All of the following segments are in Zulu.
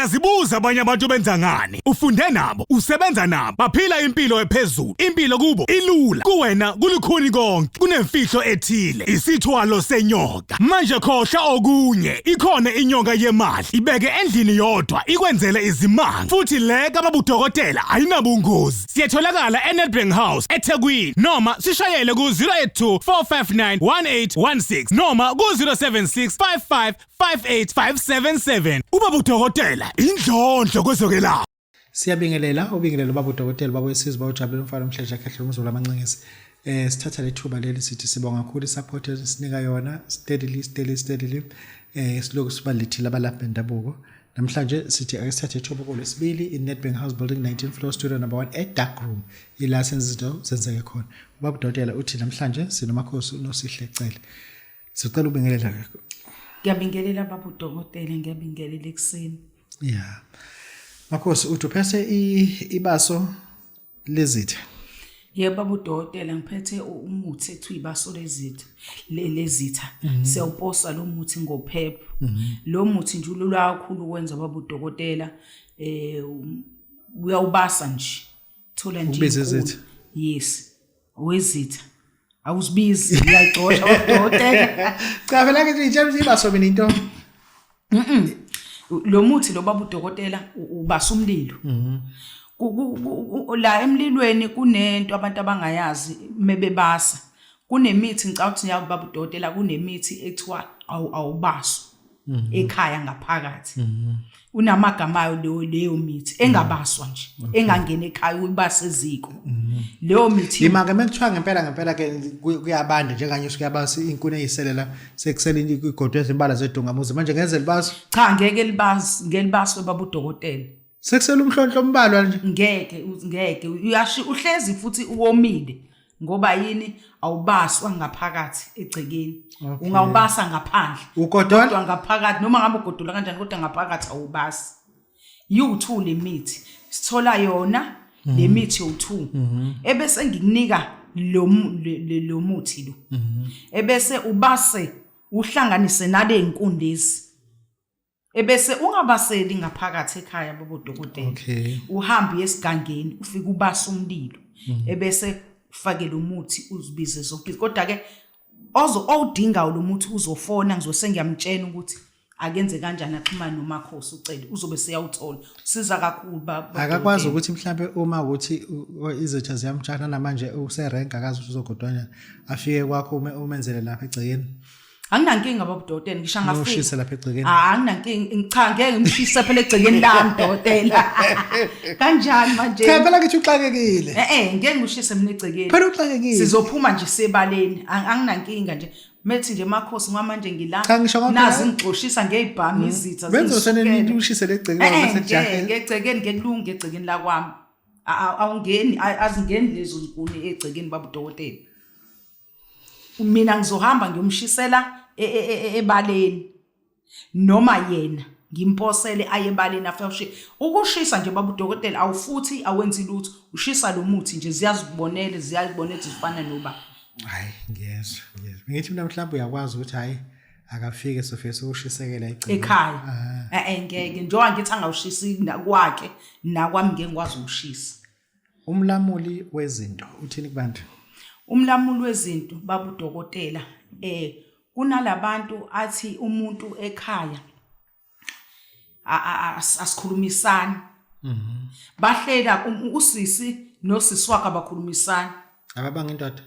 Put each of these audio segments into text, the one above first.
Uyazibuza abanye abantu benza ngani? Ufunde nabo, usebenza nabo, baphila impilo ephezulu. Impilo kubo ilula, kuwena kulukhuni konke. Kunemfihlo ethile, isithwalo senyoka. Manje khohlwa okunye, ikhona inyoka yemali. Ibeke endlini yodwa, ikwenzele izimanga. Futhi le kababudokotela ayinabungozi. Siyatholakala eNedbank House eThekwini noma sishayele ku-082 459 1816 noma ku-076 55 58577. Ubaba udokotela indlondlo kwezokwelapha. Siyabingelela, ubingelela ubaba udokotela, ubaba wesizwe, ubaba ujabule umfana omhlesha khehle umzulu amancengezi. Sithatha lethuba leli sithi sibonga kakhulu isupport esinika yona steadily steadily steadily. Siloku sibalethile abalaphi bendabuko. Namhlanje sithi ake sithathe ithuba kolwesibili i-Nedbank House Building 19 floor studio number 1 e-dark room ila senza izinto zenzeke khona. Ubaba udokotela uthi namhlanje sinomakhosi uNosihle Cele. Sicela ubingelela ke. Ngiyabingelela baba udokotela, ngiyabingelela ekuseni. Yeah. Makhosi uthi uphethe ibaso lezitha. Yebo baba udokotela ngiphethe umuthi ekuthiwa ibaso lezitha lezitha. Siyawuposa lo muthi ngophepha. Lo muthi nje ulula kakhulu ukwenza baba udokotela uyawubasa nje. Thola nje. Ukubiza izitha. Yes. Wezitha. Awuzibizi uyayigxosha udokotela. Cha phela ke ngitshela ukuthi ibaso mina into. Lo muthi lo baba udokotela ubasa umlilo. La emlilweni kunento abantu abangayazi mebebasa. Kunemithi ngicabanga ukuthi yazi baba udokotela kunemithi ekuthiwa awubaswa ekhaya ngaphakathi. Unamagama ayo leyo mithi engabaswa nje engangena ekhaya uyibase eziko. Leyo mithi Ima ke mekuthiwa ngempela ngempela ke kuyabanda njenganye usukuyabasa inkuni eyiselela sekusele igodwe ezimbala zedungamuzi manje ngenze libaso. Cha ngeke libasi ngelibaswe baba udokotela. Sekusele umhlonhlo ombalwa nje. Ngeke ngeke uyashi uhlezi futhi uwomile ngoba yini awubaswa ngaphakathi egcekeni. Ungawubasa ngaphandle. Ugodola? Kodwa ngaphakathi noma ngabe ugodola kanjani kodwa ngaphakathi awubasi. Yiwu2 le mithi. Sithola yona le mithi yowu2. Ebese ngikunika lo muthi lo. Ebese ubase uhlanganise nale nkundezi. Ebese ungabaseli ngaphakathi ekhaya bobodokotela. Uhambe uye esigangeni ufike ubase umlilo. Ebese ufake lo muthi uzibize zonke. Kodwa ke ozo owudingayo lo muthi uzofona ngizose ngiyamtshela ukuthi akenze kanjani axhumane nomakhosi ucele uzobe seyawuthola. Siza kakhulu baba. Akakwazi ukuthi mhlambe uma ukuthi izitha ziyamtshana namanje userenk akazi ukuthi uzogodwa kanjani afike kwakho umenzele lapha egcekeni. Anginankinga baba udokotela ngisho angafika. Ushise lapha egcekeni. Ah anginankinga cha ngeke ngishise phela egcekeni lami dokotela. Kanjani manje? Cha phela ngithi uxakekile. Eh eh ngeke ngishise mina egcekeni. Phela uxakekile. Sizophuma nje sebaleni anginankinga nje. Methi nje makhosi kwamanje ngila. Cha ngisho ngoba nazi ngixoshisa ngezibhamu izitha Benza useneni ushise legcekeni Eh, bese kujahe. Ngegcekeni ngeke kulunge egcekeni lakwami. Awungeni azingeni lezo zinkuni egcekeni baba udokotela. Mina ngizohamba ngiyomshisela ebaleni noma yena ngimposele aye ebaleni afike ushiye. Ukushisa nje baba udokotela awufuthi awenzi lutho ushisa lo muthi nje ziyazibonela ziyazibonela ukuthi zifana noba. Hayi ngiyezwa ngiyezwa. Ngithi mina mhlawumbe uyakwazi ukuthi hayi akafike sofike sokushisekela egcekeni. Ekhaya. Eh eh ngeke njengoba ngithi angawushisi kwakhe nakwami ngeke ngikwazi ukushisa. Umlamuli wezinto uthini kubantu? Umlamuli wezinto baba udokotela kunalabantu athi umuntu ekhaya asikhulumisani. Bahlela usisi nosisi wakhe abakhulumisani. Ababanga indoda.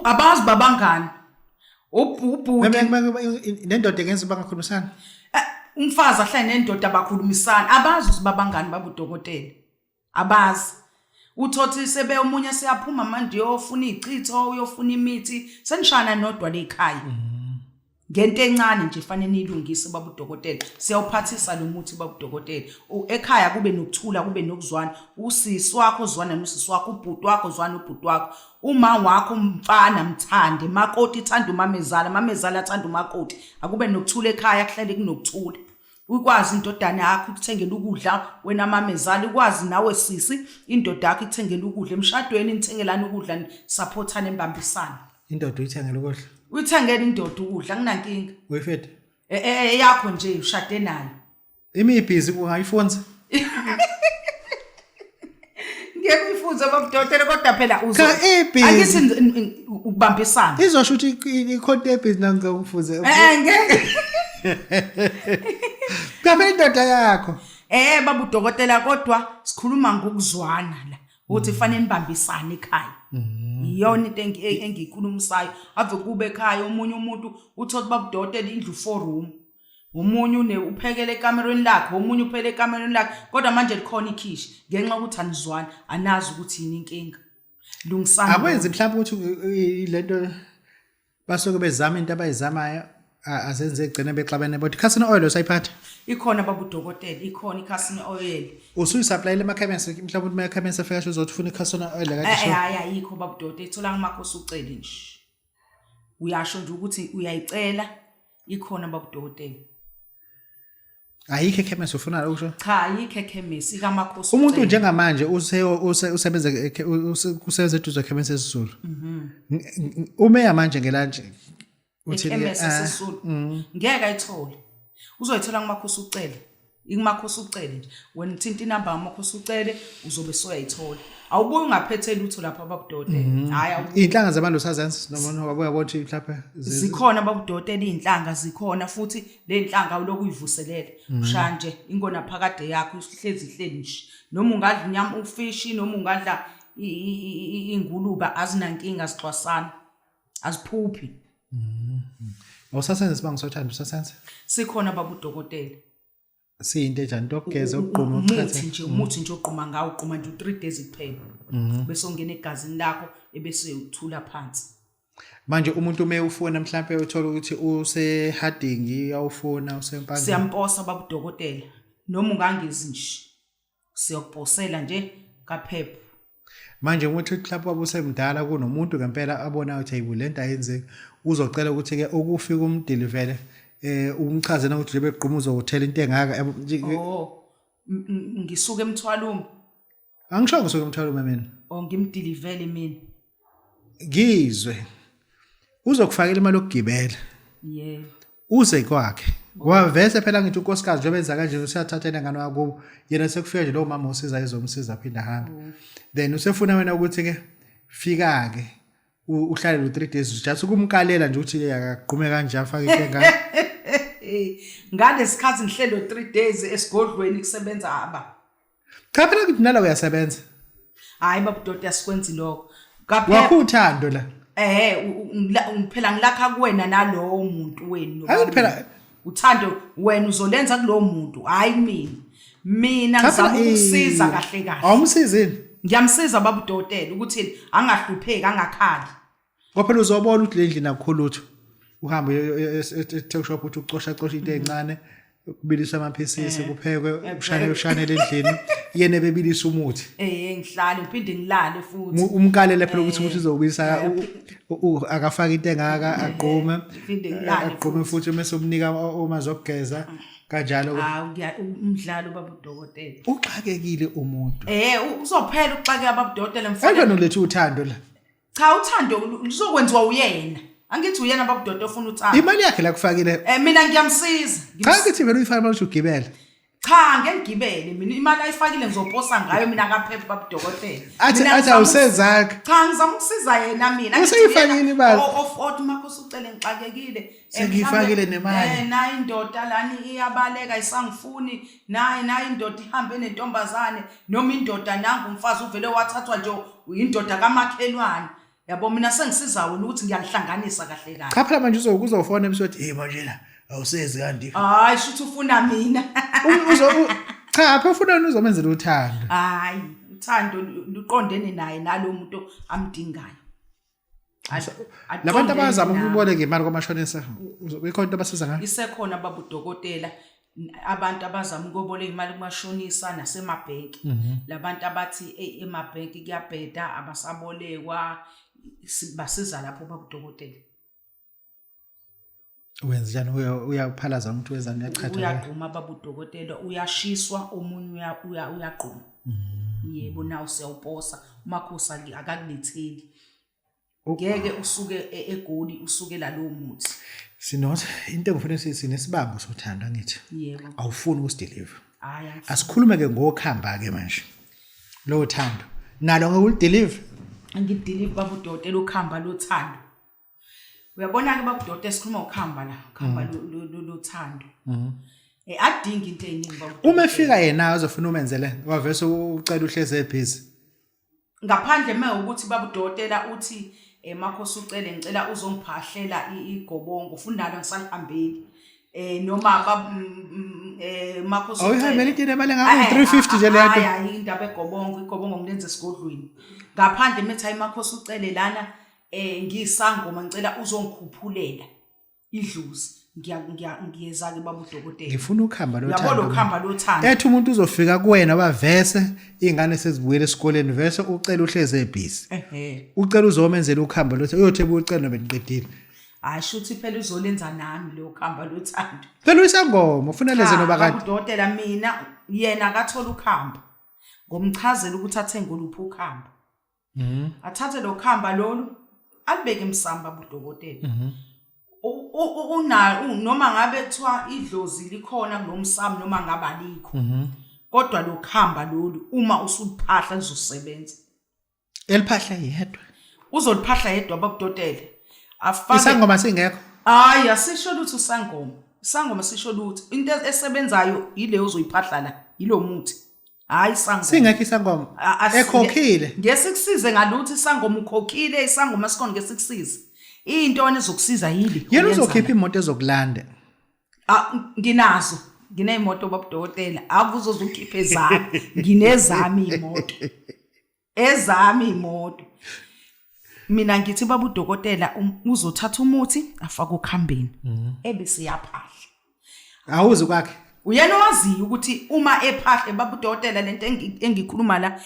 Abazi babangani. Ubhuti nendoda engenza bangakhulumisani. Umfazi ahlale nendoda abakhulumisani abazi ukuthi babangani baba udokotela. Abazi. Uthothi sebe omunye seyaphuma manje uyofuna ichitho uyofuna imithi senishana nodwa lekhaya. Ngento encane nje fanele nilungise baba udokotela. Siyawuphathisa lo muthi baba udokotela. Ekhaya kube nokuthula kube nokuzwana. Usisi wakho uzwana nosisi wakho, ubhuti wakho uzwana ubhuti wakho. Uma wakho umfana mthande, makoti thanda umamezala, mamezala athanda umakoti. Akube nokuthula ekhaya kuhlale kunokuthula. Ukwazi indodana yakho ikuthengela ukudla wena mamezala, ukwazi nawe sisi indoda yakho ikuthengela ukudla emshadweni, nithengelana ukudla nisupportane nibambisane. Indoda uyithengela ukudla? Uyithengela indoda ukudla, anginankinga. Uyifede? Eyakho nje ushade nayo. Imibhizi ungayifunza. Ngeke uyifunze babudokotela kodwa phela uzo. Cha, ibhizi. Angithi ukubambisana. Izosho ukuthi ikhonto ebhizi nangicela ungifunze. Eh ngeke. Phela indoda yakho. Eh baba udokotela kodwa sikhuluma ngokuzwana la ukuthi fanele nibambisane ekhaya. Iyona into engiyikhulumisayo. Ave kube ekhaya omunye umuntu uthola baba udokotela indlu 4 room. Omunye une uphekele ekamerweni lakhe, omunye uphekele ekamerweni lakhe, kodwa manje likhona ikhishi ngenxa yokuthi anizwani, anazi ukuthi yini inkinga. Lungisani. Akwenzi mhlawumbe ukuthi lento basuke bezama into abayizamayo azenze egcine bexabene bodwa. Casino oil usayiphatha? Ikhona baba udokotela, ikhona iCasino oil. Usuyisuplayile emakhemesi mhlawumbe ukuthi emakhemesi afika asho uzothi ufuna iCasino oil kade Eh hayi ayikho baba udokotela, ithola kumakhosi ucele nje. Uyasho nje ukuthi uyayicela ikhona baba udokotela. Ayikho ekhemesi ufuna ukusho? Cha ayikho ekhemesi ikamakhosi. Umuntu njengamanje use usebenza kusebenza eduze ekhemesi esiZulu. Mhm. Umeya manje ngelanje uthi ekhemesi esiZulu. Ngeke ayithole. Uzoyithola kumakhosi ucele. Ikumakhosi ucele nje. Wena uthinta inamba kamakhosi ucele uzobe soyayithola. Awubuye ungaphethe lutho lapha babudokotela. Hayi awubuye. Iy'nhlanga zabantu usazenza noma noma wabuya bothi mhlawumbe Zikhona babudokotela iy'nhlanga zikhona futhi le nhlanga uloku uyivuselela. Ushaya nje ingona phakade yakho ihlezi ihleli nje. Noma ungadla inyama ufishi noma ungadla ingulube azinankinga zixwasana. Aziphuphi. Awusasenza isibanga sothando usasenza? Sikhona babudokotela. Siyinto enjani into yokugeza ukugquma umuthi ukuchatha nje umuthi nje ogquma ngawo ugquma nje u-3 days kuphela bese ungena egazini lakho ebese uthula phansi Manje umuntu uma ewufuna mhlampe uthola ukuthi useharding awufuna usempangeni. Siyamposa babudokotela noma ungangezi nje siyokuposela nje kaphepha. Manje ukuthi mhlawumbe waba usemdala kunomuntu ngempela abona ukuthi hayibo lento ayenzeki uzocela ukuthi ke ukufika umdilivele eh umchazela ukuthi nje begquma uzokuthela into engaka yabo, Oh ngisuke emthwalume. Angisho ngisuke emthwalume mina. Oh ngimdilivele mina. Ngizwe. Uzokufakela imali yokugibela. Yebo. Uze kwakhe. Ngoba vese phela ngithi unkosikazi njengoba enza kanje useyathatha inengane wakubo yena sekufika nje lowo mama osiza ezomsiza aphinde ahambe. Then usefuna wena ukuthi ke fika ke uhlale lo 3 days just ukumkalela nje ukuthi akagqume kanje afake into engaka. Ngalesikhathi ngihlelo 3 days esigodlweni kusebenza aba. Cha phela ngithi nala uyasebenza. Hayi babudoda asikwenzi lokho. Wakho uthando la. Eh phela ngilakha kuwena nalowo muntu wenu. Hayi phela uthando wena uzolenza kulowo muntu hayi mina. Mina ngizama ukusiza kahle kahle. Awumsizini? Ngiyamsiza baba udokotela ukuthi angahlupheki angakhali. Ngoba phela uzobona ukuthi le ndlini akukho lutho. Uhambe e-tuck shop uthi ucosha cosha into encane kubiliswa amaphisisi kuphekwe ushane ushanele endlini yena ebebilisa umuthi. Eh ngihlale ngiphinde ngilale futhi. Umkalele phela ukuthi umuthi uzowubilisa akafake into engaka agqume Ngiphinde ngilale agqume futhi uma esomnika uma zokugeza kanjalo. Hawu umdlalo baba udokotela. Uxakekile umuntu. Eh uzophela ukuxakeka baba udokotela mfana. Kanjani uletha uthando la? Cha uthando luzokwenziwa uyena. Angithi uyena babudoda ofuna uthando. Imali yakhe la kufakile. Eh mina ngiyamsiza. Cha ngithi vele uyifake imali ugibele. Cha ngeke ngigibele mina imali ayifakile ngizoposa ngayo mina akaphepha babudokotela. Athi athi awusezakhe. Cha ngizama ukusiza yena mina. Useyifakile imali. Othi makho usucele ngixakekile. Sengiyifakile nemali. Eh nayi indoda lani iyabaleka isangifuni nayi nayi indoda ihambe nentombazane noma indoda nangu umfazi uvele wathathwa nje indoda kamakhelwane yabo mina sengisiza wena ukuthi ngiyalihlanganisa kahle kahle cha phela manje uzofona emsothi hey manje la awusezi kanti hayi shuthi ufuna mina cha phela ufuna wena uzomenzela uthando hayi uthando luqondene naye nalo muntu amdingayo Labantu abazama ukuboleka imali kwamashonisa ikhona into abasiza ngayo isekhona baba udokotela abantu abazama ukuboleka imali kumashonisa nasemabhenki labantu abathi eyi emabhenki kuyabheda abasabolekwa basiza lapho baba udokotela Wenza njani uyaphalaza umuntu wenzani uyachatha uyagquma baba udokotela uyashiswa omunye uyagquma yebo nawo siyawuposa umakhosi akakuletheli. Ngeke usuke eGoli usuke lalowo muthi. Sinothi into engifuna sinesibambo sothando angithi. Yebo. Awufuni ukusideliver. Hayi. Asikhulume ke ngokhamba ke manje. Lowo thando. Nalo ngeke ulideliver. Angideliver baba udokotela ukhamba lothando. Uyabona ke baba udokotela sikhuluma ngokhamba la, ukhamba lothando. Eh adingi into eziningi baba. Uma efika yena uzofuna umenzele wavese ucela uhleze ebhizi. Ngaphandle uma ukuthi baba udokotela uthi eh makhosi ucele ngicela uzongiphahlela igobongo futhi nalo ngisalihambeli eh noma bab eh makhosi Awuyihambeli into enemali engako 350 nje leyo nto. Hayi indaba egobongo igobongo ngilenza esigodlweni ngaphandle methi hayi makhosi ucele lana eh ngisangoma ngicela uzongikhuphulela idlozi ngiya ngiya ngiyeza ke baba udokotela Ngifuna ukuhamba uyabo lothando. lo khamba lothando Ethi umuntu uzofika kuwena bavese ingane sezibuyele esikoleni vese ucela uhleze ebhizi. ehe Ucela uzomenzela ukuhamba lothando uyothi ebucela nobe niqedile. hayi shuthi phela uzolenza nami lo khamba lothando Phela uyisangoma ufuna leze noba kade. udokotela mina yena akathola ukhamba ngomchazela ukuthi athenge oluphi ukhamba Mhm. Athathe lo khamba lolu alibeke emsamo budokotela. Mhm. Una noma ngabe kuthiwa idlozi likhona kulomsamo noma ngabe alikho. Mhm. Kodwa lo khamba lolu uma usuliphahla lizosebenza. Eliphahla yedwa. Uzoliphahla yedwa babudokotela. Afake Isangoma singekho. Hayi asisho lutho isangoma. Isangoma sisho lutho. Into esebenzayo ile ozoyiphahla la, yilo muthi. Hayi isangoma. Singekho isangoma. Ekhokhile. Ngesikusize ngalutho isangoma ukhokhile isangoma sikhona ngesikusize. Into wena ezokusiza yili. Yena uzokhipha imoto ezokulanda. Ah nginazo. Ngineyimoto babudokotela. Akuzoze ukhiphe ezami. Nginezami imoto. Ezami imoto. Mina ngithi baba udokotela uzothatha umuthi afake okhambeni. Ebese yaphahla. Awuzi kwakhe. Uyena owaziyo ukuthi uma ephahle baba udokotela lento engikhuluma la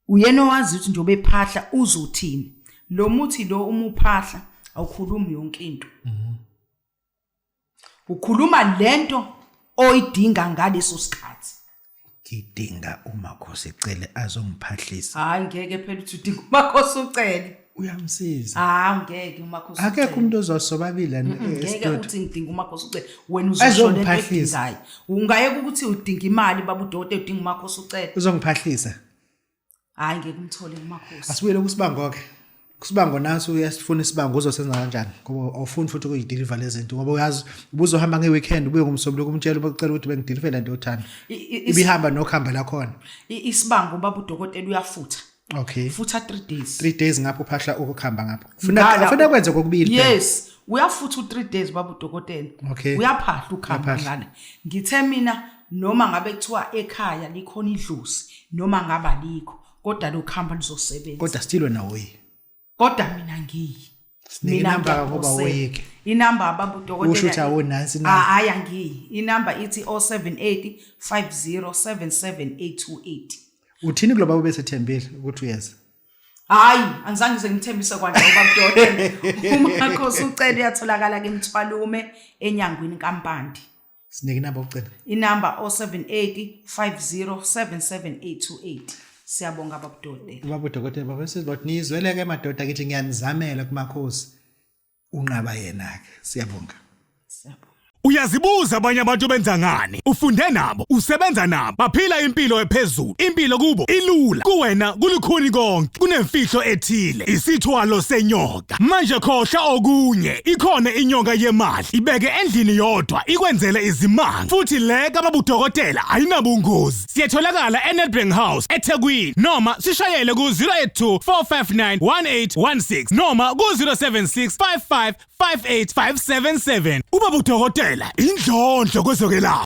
uyena owaziyo ukuthi njengoba ephahla uzothini. Lo muthi lo uma uphahla awukhulumi yonke into. Ukhuluma lento oyidinga ngaleso sikhathi. Ngidinga umakhosi Cele azongiphahlisa. Hayi ngeke phela uthi udinga umakhosi uCele. Uyamsiza. Hayi ngeke umakhosi Akekho umuntu ozosobabili la Ngeke estudio. uthi ngidinga umakhosi uCele wena uzosho lento Azongiphahlisa. oyidingayo. Ungayeka ukuthi udinga imali baba udokotela udinga umakhosi uCele. Uzongiphahlisa. Hayi ngeke umthole umakhosi. Asibuyele kusibango ke. Kusibango naso uyasifuna isibango uzosenza kanjani ngoba awufuni futhi ukuyideliver lezi zinto ngoba uyazi ubuzohamba ngeweekend ubuye ngomsombuluko umtshela ubacela ukuthi bengideliver lento othanda. Ibihamba nokuhamba la khona. Isibango baba udokotela uyafutha. Okay. Futha 3 days. 3 days ngapho uphahla ukuhamba ngapho. Ufuna ufuna kwenze kokubili phela. Yes, uyafutha u3 days baba udokotela. Okay. Uyaphahla ukuhamba ngale. Ngithe mina noma ngabe kuthiwa ekhaya likhona idlozi noma ngabe alikho kodwa lokuhamba lizosebenza. Kodwa still wena uyi. Kodwa mina ngiyi. Sinike inamba ngoba woyike. Inamba baba udokotela. Usho ukuthi awunansi inamba. Hayi angiyi. Inamba ithi 078 5077828. Uthini kulo baba ubesethembile ukuthi uyeza? Hayi, angizange ngize ngimthembise kwanje ubaba udokotela. Umakhosi ucela uyatholakala ke Mthwalume enyangweni kaMpande. Sinike inamba ucela. Inamba 078 5077828. Siyabonga baba udokotela. Ubaba udokotela baba sizothi nizwele ke madoda kithi ngiyanizamela kumakhosi. Unqaba yena ke. Siyabonga. Siyabonga. Uyazibuza abanye abantu benza ngani? Ufunde nabo, usebenza nabo, baphila impilo ephezulu. Impilo kubo ilula, kuwena kulukhuni konke. Kunemfihlo ethile, isithwalo senyoka. Manje khohlwa okunye, ikhona inyoka yemali. Ibeke endlini yodwa, ikwenzele izimanga. Futhi le kababudokotela ayinabungozi. Siyatholakala eNedbank House, eThekwini noma sishayele ku-082 459 1816 noma ku-076 55 58577. Ubaba udokotela indlondlo kwezokwelapha.